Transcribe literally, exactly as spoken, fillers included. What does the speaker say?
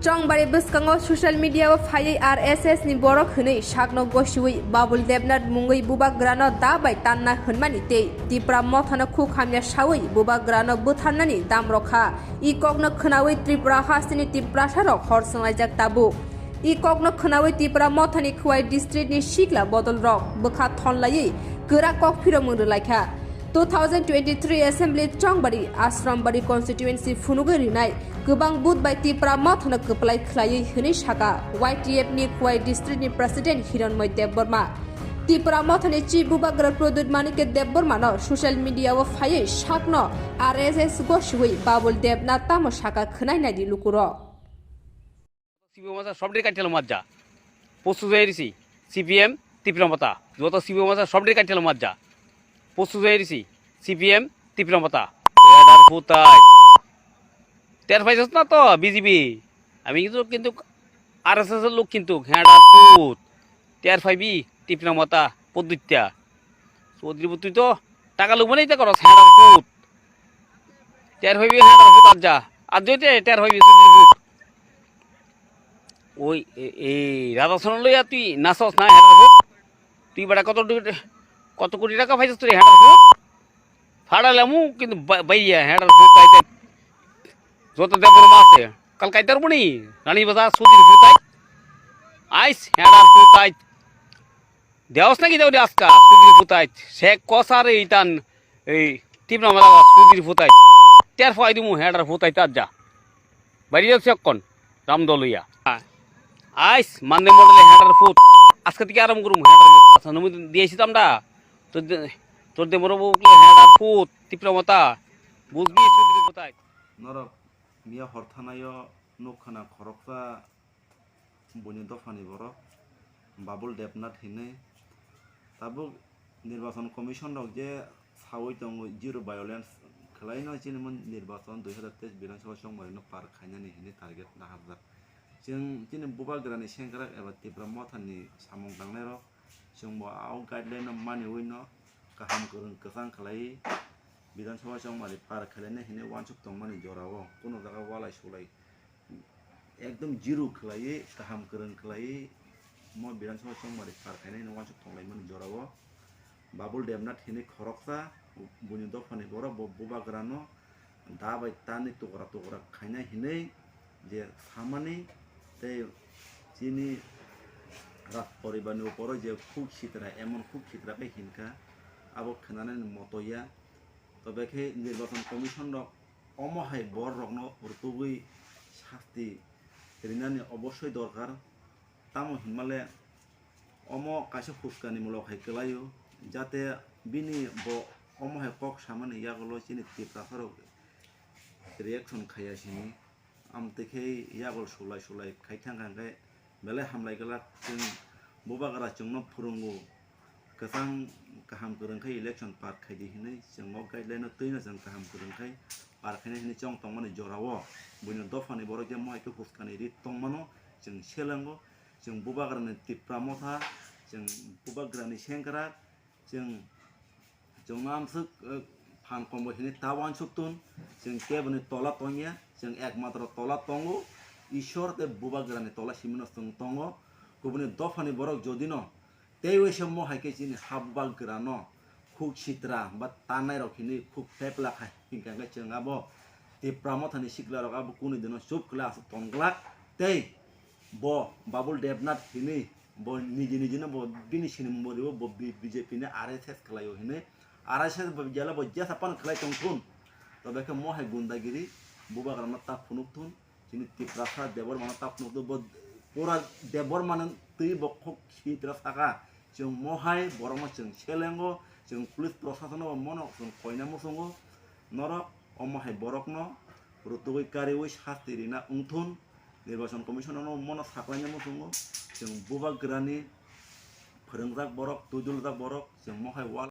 Chongbari bwskango social media o phaiwi R S S ni borok hwnwi sakno gosiwi Babul Debnath mungwi bubagrano da bai tanna hwnmani tei Tipra mothano khuk hamya sawi bubagrano bwtharnani dam rokha. I kokno khwnawi Tripura hasteni Tiprasarok hor swnglaijak tabuk. I kokno khwnawi Tipra mothani Khowai district ni sikla bodol rok bwkha thonlaiwi kwrak kok phiromung rwlaikha. Two thousand twenty-three Assembly Chongbari Ashrambari constituency phunugwi rinai kwbang booth bai Tipra mothano kwplai khlaiwi hwnwi saka Y T F ni Khowai district ni president Hironmoy Debbarma. Tipra mothani chief bubagra Pradyut Manikya Debbarmano social media o phaiwi sakno R S S gosiwi Babul Debnath tamo saka khwnai naidi lukurok. C P M masa sobdiri kaitelo majja. Postu jairisi C P M Tipra Motha. Joto C P M masa sobdiri kaitelo majja. Postu jairisi C P M Tipra Motha. Edar putai. Ter paisas na to B J P. Ami kintu, kintu R S S lok kintu hedar put. Ter paibi Tipra Motha podduitta. Sodri butui to taka lubani ta koro hedar put. Ter hoibi hedar put arja. Arjoi te ter hoibi sudri put. Oi, e, e, Radha Sono loya tui nasos na hedar put. Tui bada koto du-, koto koti taka paisas tui hedar put. Fada lamu kintu ba-, baiya hedar put tai tai. Joto Debbarma ase. Kal kaitar buni. Rani Bazar sudri put tai. Ais hedar put tai. Deos na ki deo deos ka, sudri putai, se kosar itan, ei, Tipra Motha sudri putai. Ter fai dimu hedar putai ta ja. Bari yok se kon, Ram Doluya. Ais, mande modele hedar put. Aska tiki aram gurum hedar put. Asa numi diye sitam da. Tor de, tor de moro bu hedar put, Tipra Motha. Buzbi sudri putai. Norok miya hor thanayo nuk khana khoroksa buini dophani borok Babul Debnath hinwi. Tabuk Nirbachon Commission rok je sawi tongo zero violence khwlaino chini mo nirbachon dui hazar teis Bidhan Sabha chongmari no par khainani hinwi target nahajak. Chwng chini bubagrani sengkrak eba Tipra Mothani samung tangnai rok chwngbo a guideline no maniwi no kaham kwrwng kwchang khlaiwi Bidhan Sabha chongmari par khainani hinwi uansuk tongmani jorao kuno jaga walai sulai ekdom zero khlaiwi, kaham kwrwng khlaiwi mo Bidhan Sabha chongmari par khainai no uansuk tonglaimani jorao Babul Debnath hinwi khoroksa buini dophani borok bo bubagrano da bai tani tukra tukra khainai hinwi je samani tei chini raj poribarni uporo je khuk sitra, emon khuk sitra khe hinkha abo khwnanani moto ya. Tobe khe Nirbachon Commission rok omo hai borok rokno rwtugwi sasti rinani obossoi dorkar. Tamo hinmale omo kaisa huskani mulok hai kwlaio, jate bini bo omo hai kok samani yagulo chini Tiprasa rok reaction khaiya sini. Amtwi khe yagul sulai sulai khai thang kha hwnkhe belai hamlai glak. Chwng bubagra chwngno phwrwngo, kwchang kaham kwrwng khe election par khaidi hinwi chwng o guideline-o twino chwng kaham kwrwng khe par khainai hinwi chong tongmani jorao buino dophani borok je mohai khe huskani ri tongmano chwng selengo. Chwng bubagrani Tipra Motha, chwng bubagrani sengkrak, chwng Chwng no amswk, eh, phan kombo hinwi ta uansuk tun, chwng keboni tola tongya, chwng ekmatro tola tongo, Ishwar tei bubagrani tola simino chwng tongo. Kubuni dophani borok jodino teiwi se mohai khe chini ha bubagrano khuk sitra ba tanai rok hinwi khuk pepla khai hinkha khe chwng abo Tipra Mothani sikla rok abo kunu dino chup khlai aswk tongglak tei bo Babul Debnath hinwi bo niji nijino bo bini sinimung bo ribo bo B-, B J P ni R S S khlaio hinwi R S S bo jela bo jesa pan khlai tongthun. Tobe khe mohai gundagiri bubagrano ta phunukthun, chini Tiprasa Debbarmano ta phunukthun, bo pura Debbarmano twi bo khok sitra saka, chwng mohai borokno chwng selengo, chwng police prosasono bo mono chwng koina muchungo, norok omo hai borokno rwtugwi kariwi sasti rina wngthun. Nirbachon Commission-o mono saklaina muchungo, chwng bubagrani phwrwngjak borok, twiduljak borok, chwng mohai wal